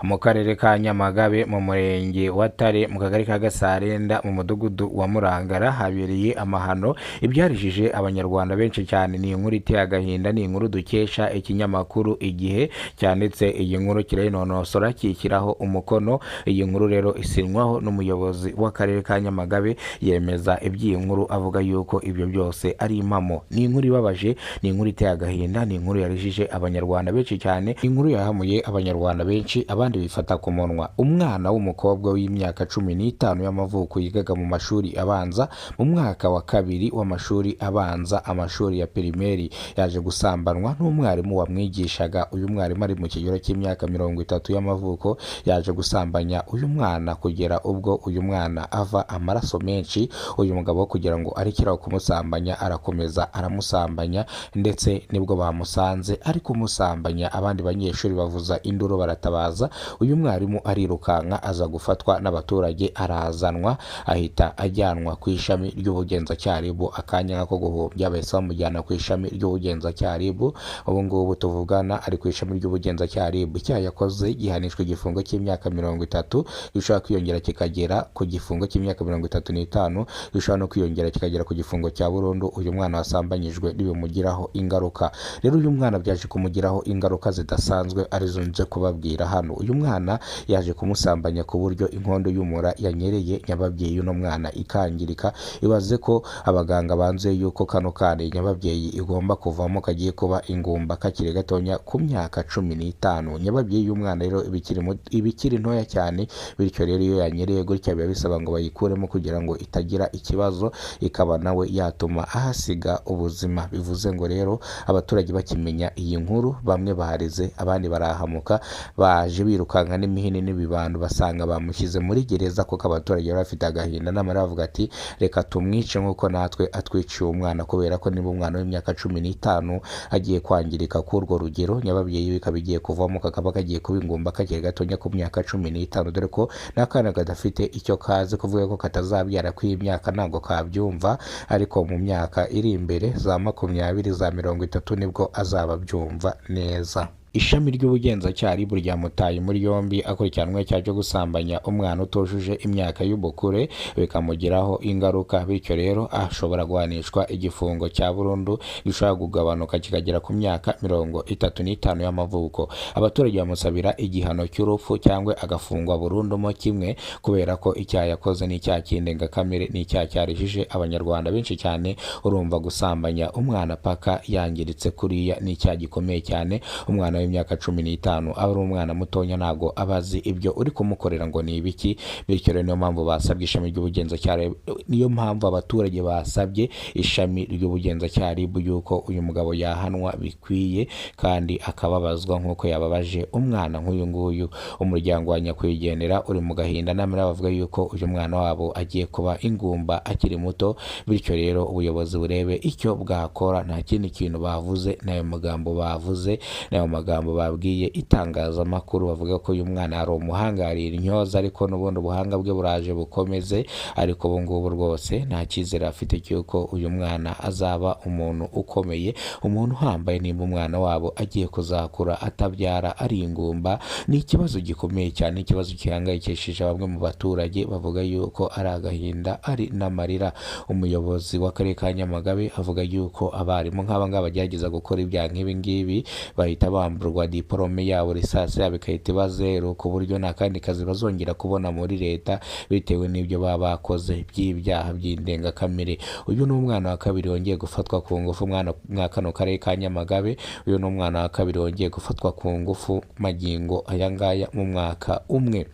Mu karere ka Nyamagabe, mu murenge wa Tare, mu kagari ka Gasarenda, mu mudugudu wa Murangara habereye amahano ibyarijije abanyarwanda benshi cyane. Ni inkuru iteye agahinda, ni inkuru dukesha ikinyamakuru Igihe cyanditse iyi nkuru, kirayinonosora kiyishyiraho umukono. Iyi nkuru rero isinywaho n'umuyobozi w'akarere ka Nyamagabe, yemeza iby'iyi nkuru avuga yuko ibyo byose ari impamo. Ni inkuru ibabaje, ni inkuru iteye agahinda, ni inkuru yarijije abanyarwanda benshi cyane, inkuru yahamuye abanyarwanda benshi, abandi bifata ku munwa. Umwana w'umukobwa w'imyaka 15 y'amavuko yigaga mu mashuri abanza, mu mwaka wa kabiri w'amashuri abanza, amashuri ya pirimeri, yaje gusambanwa n'umwarimu wamwigishaga. Uyu mwarimu ari mu kigero cy'imyaka 30 y'amavuko, yaje gusambanya uyu mwana kugera ubwo uyu mwana ava amaraso menshi. Uyu mugabo kugira ngo arekere aho kumusambanya, arakomeza aramusambanya, ndetse nibwo bamusanze ari kumusambanya, abandi banyeshuri bavuza induru baratabaza. Uyu mwarimu arirukanka aza gufatwa n'abaturage, arazanwa ahita ajyanwa ku ishami ry'ubugenzacyaha RIB. Akanya nk'ako guhumbya bahise bamujyana ku ishami ry'ubugenzacyaha RIB. Ubu ngubu tuvugana ari ku ishami ry'ubugenzacyaha RIB. Icyaha yakoze gihanishwa igifungo cy'imyaka 30, gishobora kwiyongera kikagera ku gifungo cy'imyaka 35, gishobora no kwiyongera kikagera ku gifungo cya burundu. Uyu mwana wasambanyijwe ntibimugiraho ingaruka. Rero uyu mwana byaje kumugiraho ingaruka zidasanzwe, arizo nje kubabwira hano. Uyu mwana yaje kumusambanya ku buryo inkondo y'umura yanyereye, nyababyeyi y'uno mwana ikangirika. Ibaze ko abaganga banzuye yuko kano kana nyababyeyi igomba kuvamo, kagiye kuba ingumba kakiri gatonya ku myaka 15. Nyababyeyi y'umwana rero iba ikiri ntoya cyane, bityo rero iyo yanyereye gutya biba bisaba ngo bayikuremo kugira ngo itagira ikibazo, ikaba nawe yatuma ahasiga ubuzima. Bivuze ngo rero abaturage bakimenya iyi nkuru, bamwe barize abandi barahamuka, baje birukanka n'imihini n'ibibando, basanga bamushyize muri gereza, kuko abaturage bari bafite agahinda n'amarira, bavuga ati reka tumwice nk'uko natwe atwiciye umwana, kubera ko niba umwana w'imyaka 15 agiye kwangirika k'urwo rugero, nyababyeyi bikaba igiye kuvamo, kakaba kagiye kuba ingumba kakiri gatonya ku myaka 15, dore ko n'akana kadafite icyo kazi, kuvuga ko katazabyara kw'iyi myaka ntabwo kabyumva, ariko mu myaka iri imbere za 20 za 30 nibwo azaba abyumva neza. Ishami ry'ubugenzacyaha RIB ryamutaye muri yombi akurikiranweho icyaha cyo gusambanya umwana utujuje imyaka y'ubukure bikamugiraho ingaruka, bityo rero ashobora guhanishwa igifungo cya burundu gishobora kugabanuka kikagera ku myaka 35 y'amavuko. Abaturage bamusabira igihano cy'urupfu cyangwa agafungwa burundu mo kimwe, kubera ko icyaha yakoze ni icyaha cy'indengakamere, ni icyaha cyarijije abanyarwanda benshi cyane. Urumva gusambanya umwana paka yangiritse kuriya ni icyaha gikomeye cyane. Umwana w'imyaka 15 aba ari umwana mutonya, ntabwo aba azi ibyo uri kumukorera ngo ni ibiki. Bityo rero niyo mpamvu basabye ishami ry'ubugenzacyaha, niyo mpamvu abaturage basabye ishami ry'ubugenzacyaha RIB yuko uyu mugabo yahanwa bikwiye kandi akababazwa nk'uko yababaje umwana nk'uyu nguyu. Umuryango wa nyakwigendera uri mu gahinda n'amarira, bavuga yuko uyu mwana wabo agiye kuba ingumba akiri muto, bityo rero ubuyobozi burebe icyo bwakora. Nta kindi kintu bavuze, n'ayo magambo bavuze, n'ayo magambo babwiye itangazamakuru, bavuga ko uyu mwana ari umuhanga, ari intyoza, ariko n'ubundi ubuhanga bwe buraje bukomeze, ariko ubu ngubu rwose nta cyizere afite cy'uko uyu mwana azaba umuntu ukomeye, umuntu uhambaye. Nimba umwana wabo agiye kuzakura atabyara ari ingumba, ni ikibazo gikomeye cyane, ikibazo gihangayikishije bamwe mu baturage, bavuga yuko ari agahinda ari n'amarira. Umuyobozi w'akarere ka Nyamagabe avuga yuko abarimu nk'aba ngaba bagerageza gukora ibyaha nk'ibi ngibi bahita bamburwa diporome yabo, risasi yabo igahita iba zeru, ku buryo nta kandi kazi bazongera kubona muri leta bitewe n'ibyo baba bakoze by'ibyaha by'indengakamere. Uyu ni umwana wa kabiri wongeye gufatwa ku ngufu mwa kano karere ka Nyamagabe. Uyu ni umwana wa kabiri wongeye gufatwa ku ngufu magingo aya ngaya mu mwaka umwe.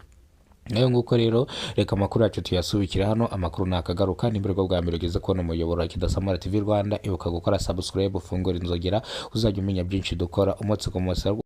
Nayo nguko rero reka amakuru yacu tuyasubikire hano. Amakuru nakagaruka. Nimba aribwo bwa mbere ugeze kubona umuyoboro wa Kidasamara TV Rwanda, ibuka gukora subscribe, ufungure inzogera, uzajya umenya byinshi dukora umunsi ku munsi.